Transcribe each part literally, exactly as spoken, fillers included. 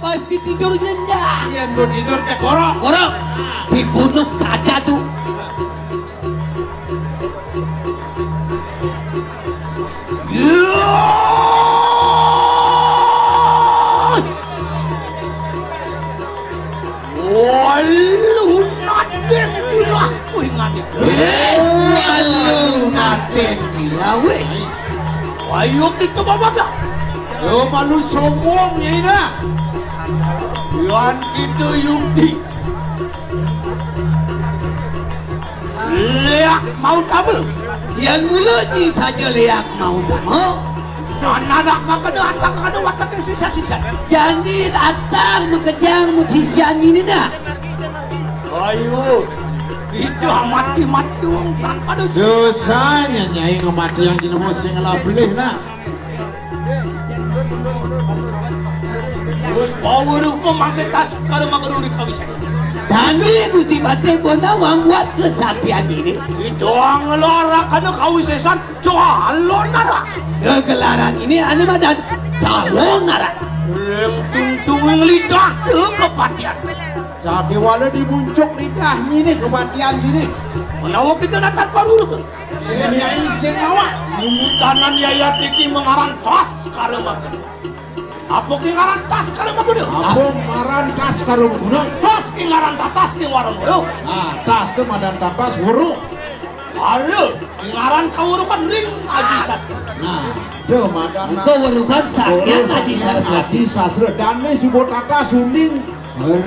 Pasti tidur nyenyak. Iya, lu tidur teh korok. Korok. Dibunuh saja tuh. Walu naten gila. Wih, ngani. Walu naten gila, wih. Ayo kita babaga. Yo malu sombong ya ina. Yan kita yudi. Leak mau tamu. Yan mula ji saja leak mau tamu. Anak-anak makanya anak-anak watak sisa-sisa. Jadi datang mekejang musisian ini dah. Ayo, itu mati-mati wong tanpa dosa. Dosanya nyai ngemati yang jenemu sing lah belih nah. Terus bawa hukum mangke tas kalau makan di kawisan. Dani Gusti Patih Bonawang buat kesaktian ini. Itu ngeluar kana kawisesan calon nara. Kegelaran ini anu madan calon nara. Yang tungtung lidah ke kepatian. Jadi wala dibuncuk lidah ini kepatian ini. Menawa kita datang baru ke. Ini nyai sing nawa. Mumutanan yayat iki mengaran tas karemaken. Apa ki ngaran tas karemaken? Apa ngaran tas karemaken? Tas ki ngaran tatas ki warung weruh. Nah, tas tu madan tatas weruh. Halo, ngaran kawurukan ring Aji Sastra. Nah, tu madan Engko weruhan saking Aji Sastra. Aji Sastra. Dane subo tatas uning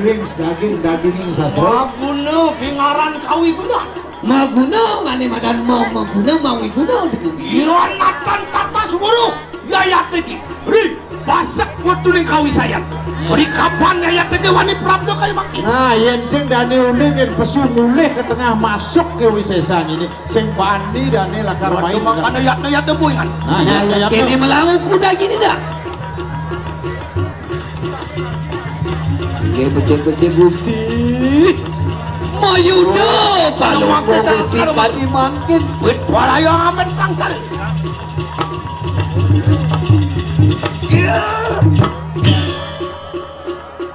ring daging daginging Sastra. Maguna ki ngaran kawi guna. Maguna ngane madan mau maguna mawi guna dikumi. Iron natan tatas weruh yayat iki. Ri, pasek wetune kawisayan. Ri kapan yayat iki wani prapta kaya mangkin. Nah, yen sing dane uning yen pesu mulih ke tengah masuk ke wisesan ini. Sing bandi dane lakar main. Makane yatne yatne boy kan. Nah, yatne yatne. Kene melawu kuda gini dah. Nggih becik-becik Gusti. Mayuda palungguh Gusti kadi mangkin. Wit walaya amen tangsal.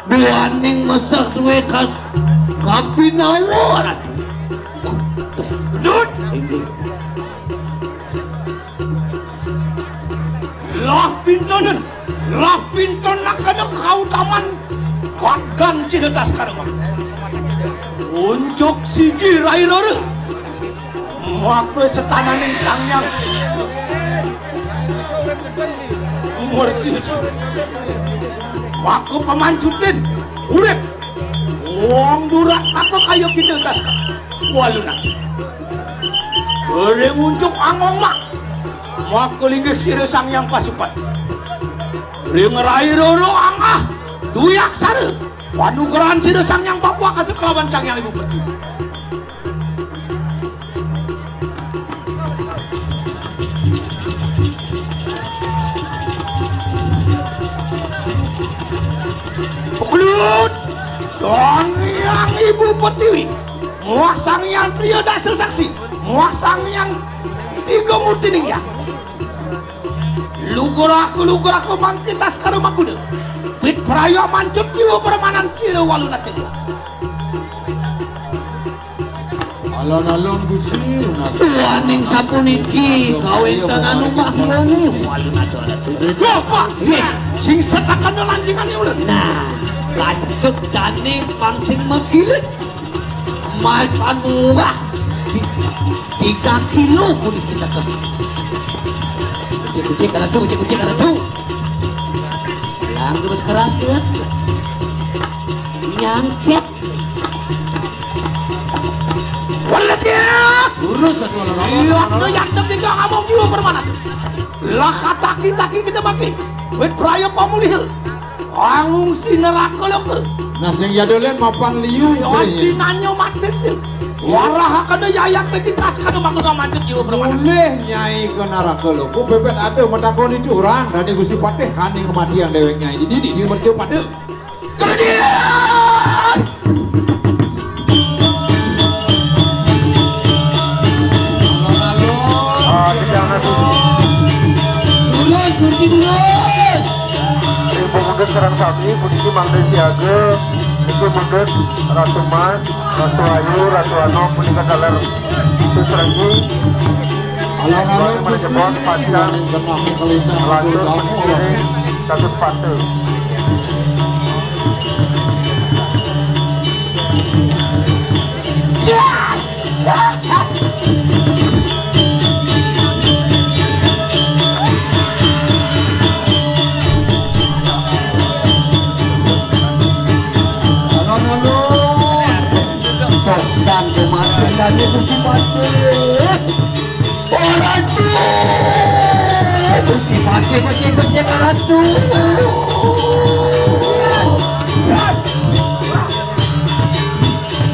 Duaning mesah duwe kas kapinawa ratu. Dut. Inggih. Lah pintonen, lah pintonakana kautaman kagan cidetas karema. Unjuk siji rai rara. Maka setananing Sang Hyang Murti. Maka pamancutin urip. Wong durak maka kaya cidetas waluna. Ring unjuk angong mak. Maka linggih sira Sang Hyang Pasupat. Ring rai roro angah duwe aksara. Panugrahan sira Sang Hyang Papua kasih kelawan Sang Hyang Ibu Pertiwi. Kelut Sang Hyang Ibu Pertiwi. Muah Sang Hyang Trio Dasa Saksi. Muah Sang Hyang Tiga Murti Ningya. Lugur aku, lugur aku mangkitas karo maguda. Pit praya mancut jiwa permanan sira waluna telu. Alon-alon Gusti, lunas. Waning sapuniki kawéntenan umah yoni waluna telu. Lho, Pak. Nggih. Sing setakan lanjingane ulun. Nah, lanjut dane pangsing menggiling. Mal panurah. Tiga kilo pun kita ke. Kucing-kucing karena tuh, kucing-kucing karena tuh. Yang terus keras tuh. Nyangkit. Walah dia. Lurus satu orang. Iya, tuh yang penting kamu jiwa permanan. Lah kata kita kita mati. Wit praya pamulih. Angungsi neraka loka. Nah sing yadolen mapan liu. Nanti nanyo mati tuh. Warah kada yayat lagi tas kada bangun manjur jiwa permanen. Mulih nyai ke neraka loka bebet ada matakon itu orang dan Gusti Patih kani kematian dewek nyai di dini di mercu pada. Kerja. Lurus, Gusti, lurus. Ibu muda Sareng sami puniki mangda siaga, niki mundut Ratu Mas, Ratu Ayu, Ratu Anom punika taler. Terus lagi alon-alon Gusti, jebos pasang, genah kalintang lantur kamu, mengiring satu sepatu. Alon-alon. Toksan kumatur kami Gusti Patih. Oh, Ratu. Gusti Patih becik-becik, Ratu.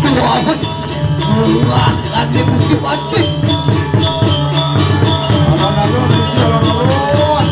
Tuh, apa? Murah kan dia Gusti Patih. Alon-alon, Gusti, alon-alon.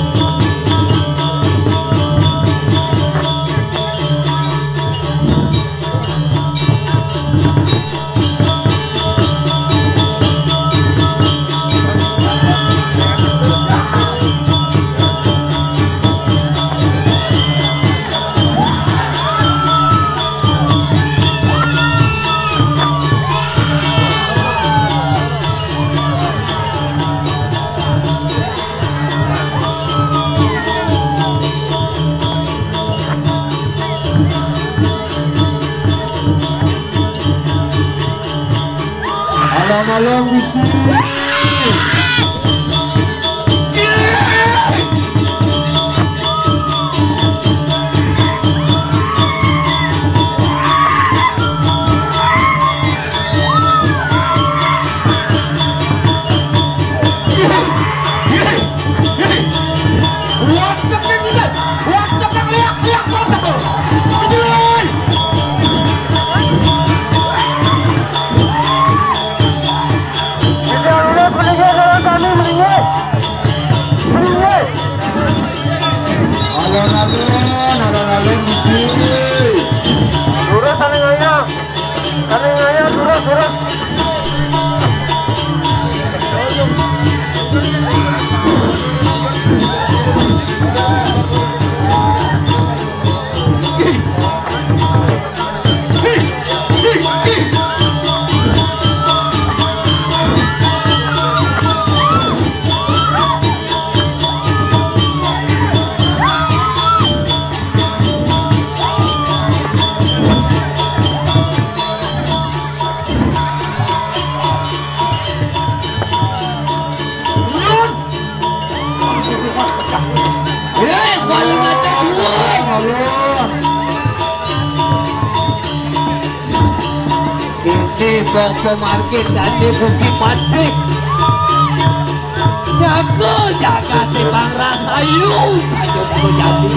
Alon-alon, Gusti. Alon-alon, alon-alon, Gusti. Lurus, saling ayo. Saling ayo, lurus, lurus. Eh, paling ada dua. Ini Bang Pemargin dan Gusti Patik. Jaga, jaga si Bang Rasayu, saja mau jadi.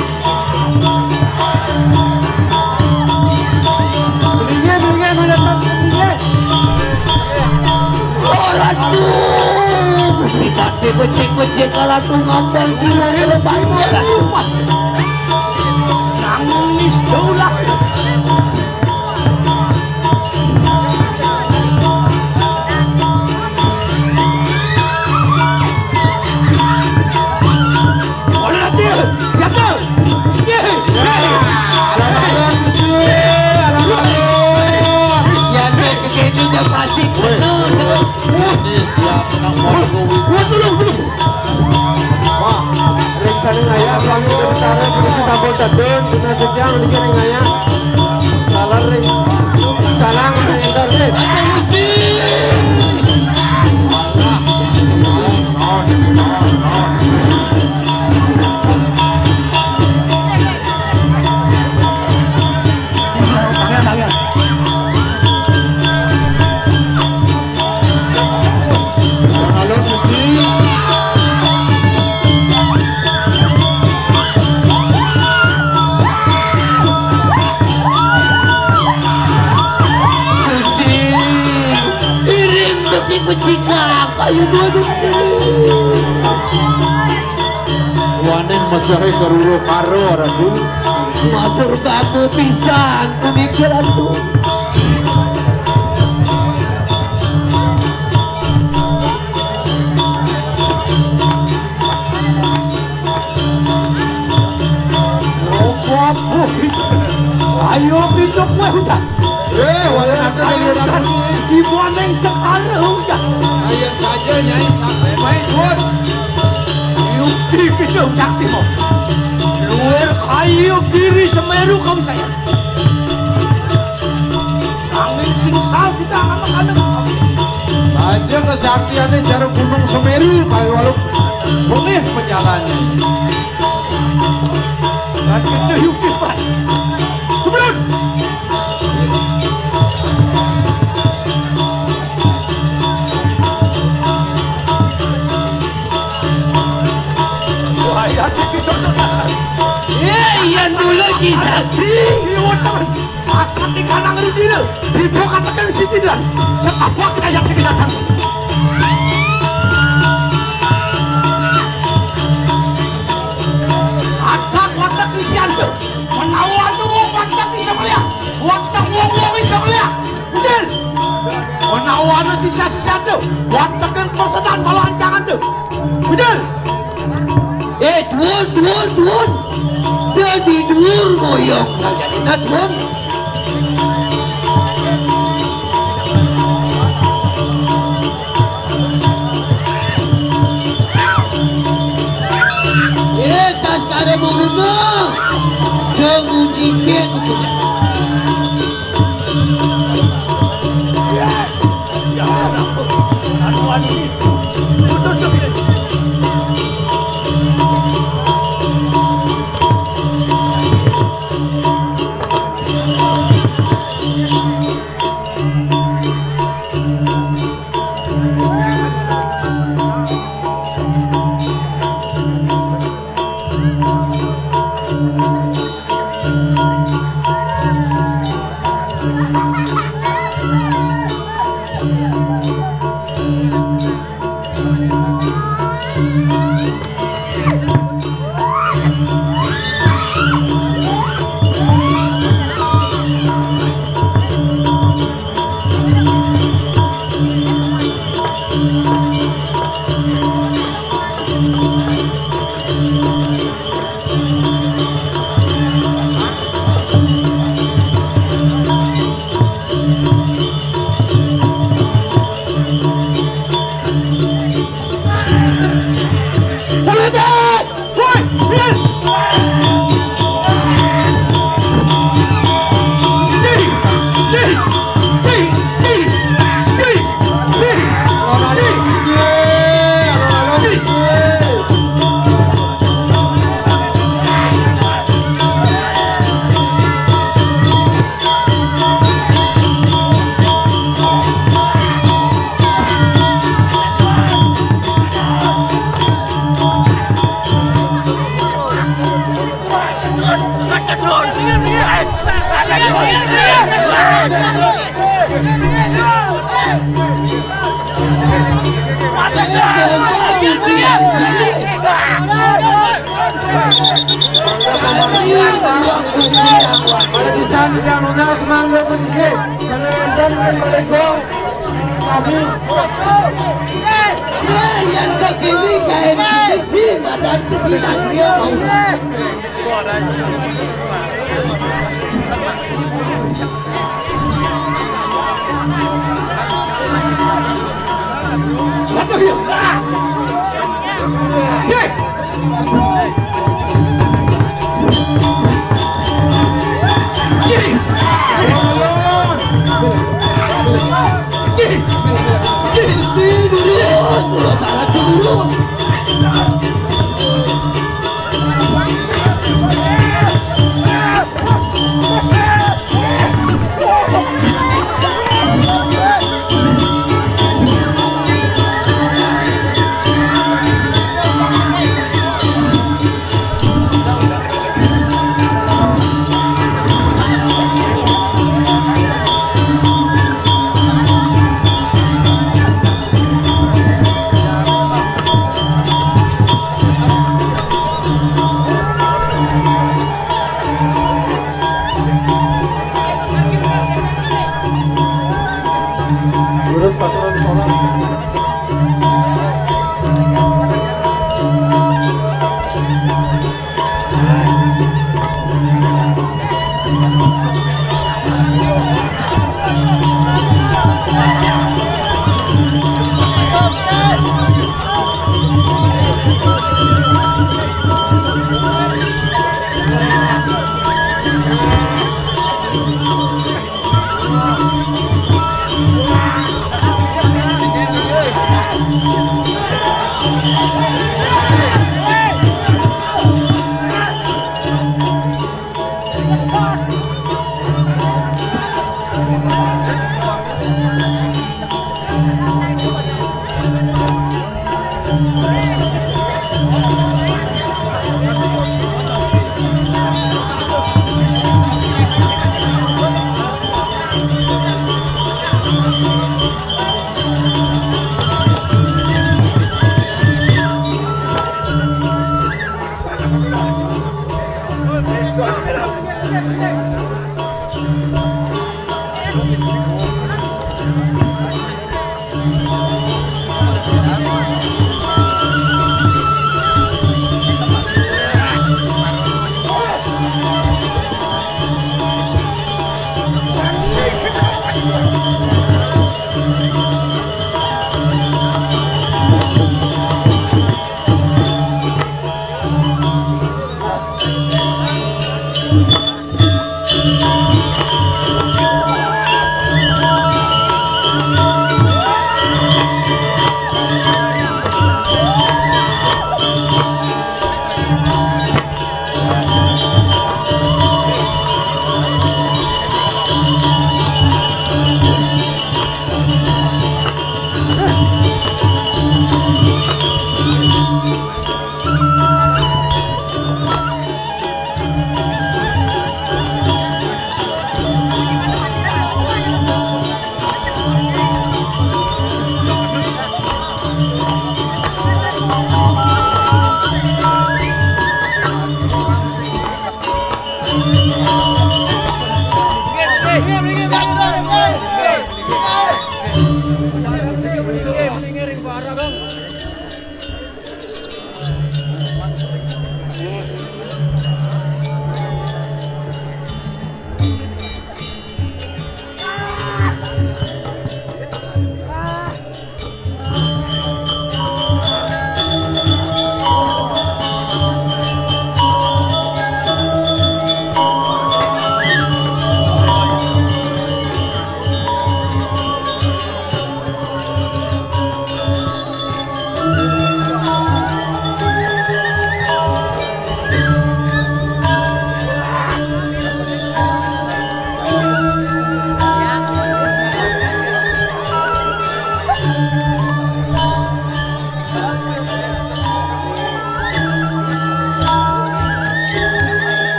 Belinya, belinya, mana tak belinya? Oh, Ratu, Gusti Patik becik-becik kalau tuh ngambang gila ini lepas gua, Ratu. Nangis daulah. Alon-alon, Gusti, alon-alon. Ya, nek kene ya pasti bener. Ini siap nak mau. Wah, ring saling ayo, kami berbicara, kami sampun tedun, kena sejang, dikit ring ayo. Salah ring. Salah, mana yang dah, sih? Alon-alon, Gusti. Gusti, iring becik-becik kayu dua Gusti. Waning mesehe keruro karo, Ratu. Matur kamu pisan, punika, Ratu. Cok kowe udah. Eh, wala ada lihat aku nih. Di Boneng Sekar udah. Ayan saja, Nyai, sampai main, Bun. Yuk, di pintu cak timo. Luar kayu kiri Semeru kau saya. Angin sing sal kita anak-anak. Aja kesaktiannya cara Gunung Semeru, kayak walau boleh penjalannya. Dan itu yuk, Pak. Kemudian. Wah, ya, gitu, gitu. Eh, iya dulu, Ci Sakti. Iya, teman. Asal di kanang ribile, dibuka tekan Siti dan setapak kita yang kita datang. Ada kotak sisian tuh. Menawa anu wong watek iso melihat, watek wong-wong iso melihat. Betul. Menawa anu sisa-sisa tuh, watekan persetan kalau ancangan tuh. Betul. Eh, duun, duun, duun. Dadi duur moyong. Nah, duun. Eh, tas kare mengena. Jangan dikit. Bisa yang lunas mangga pendidik. Salam dan mereka. Kami. Eh, yang kekini kayak kecil, badan kecil, dan dia mau.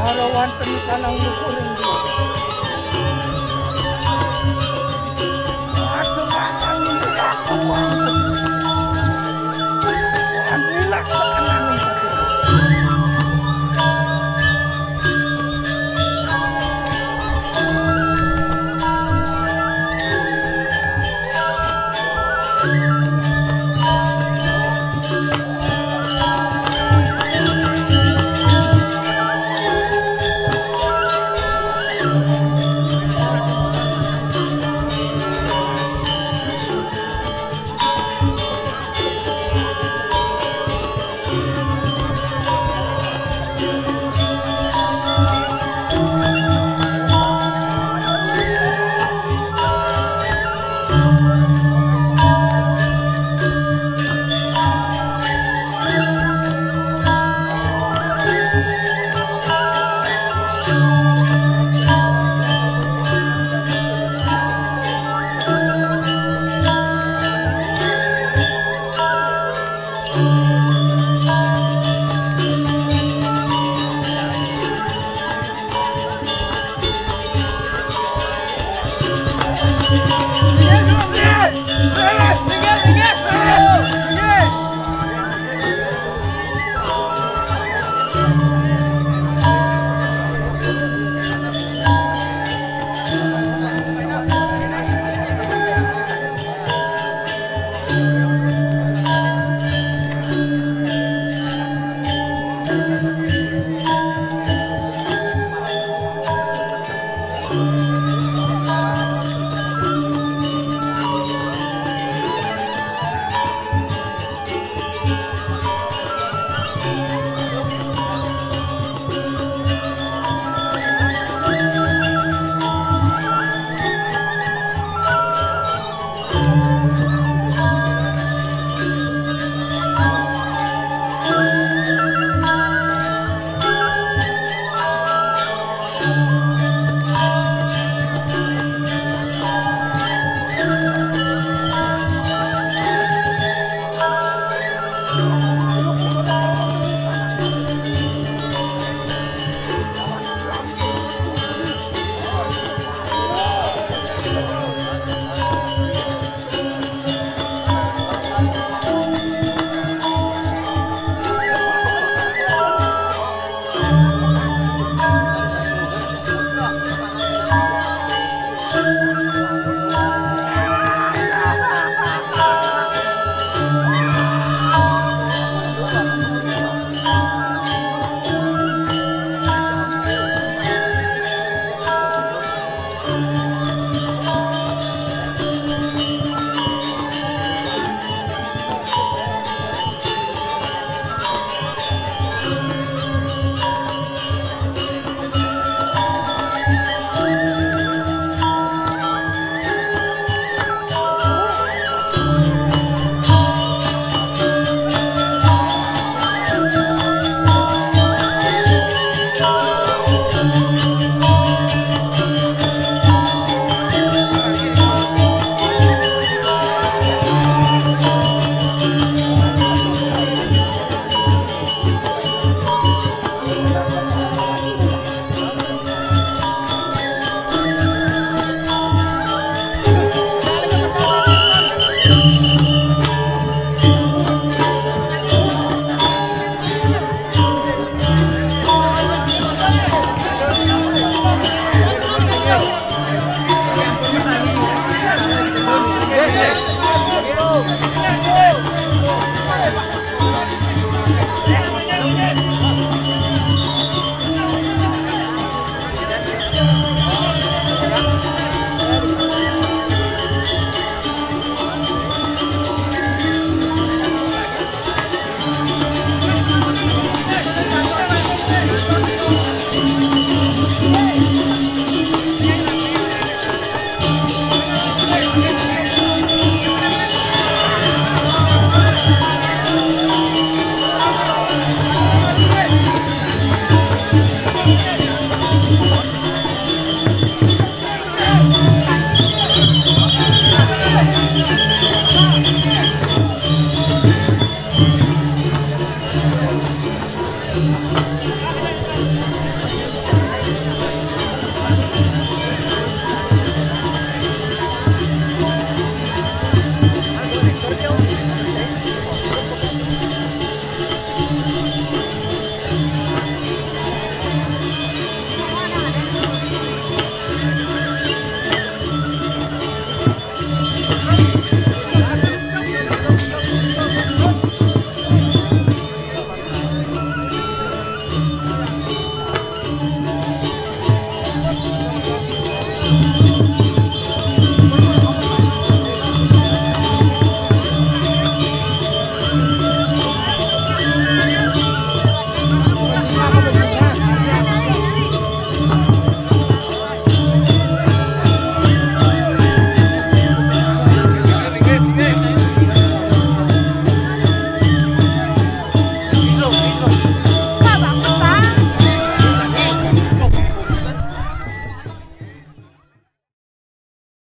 Arawan teni kanang lukuring.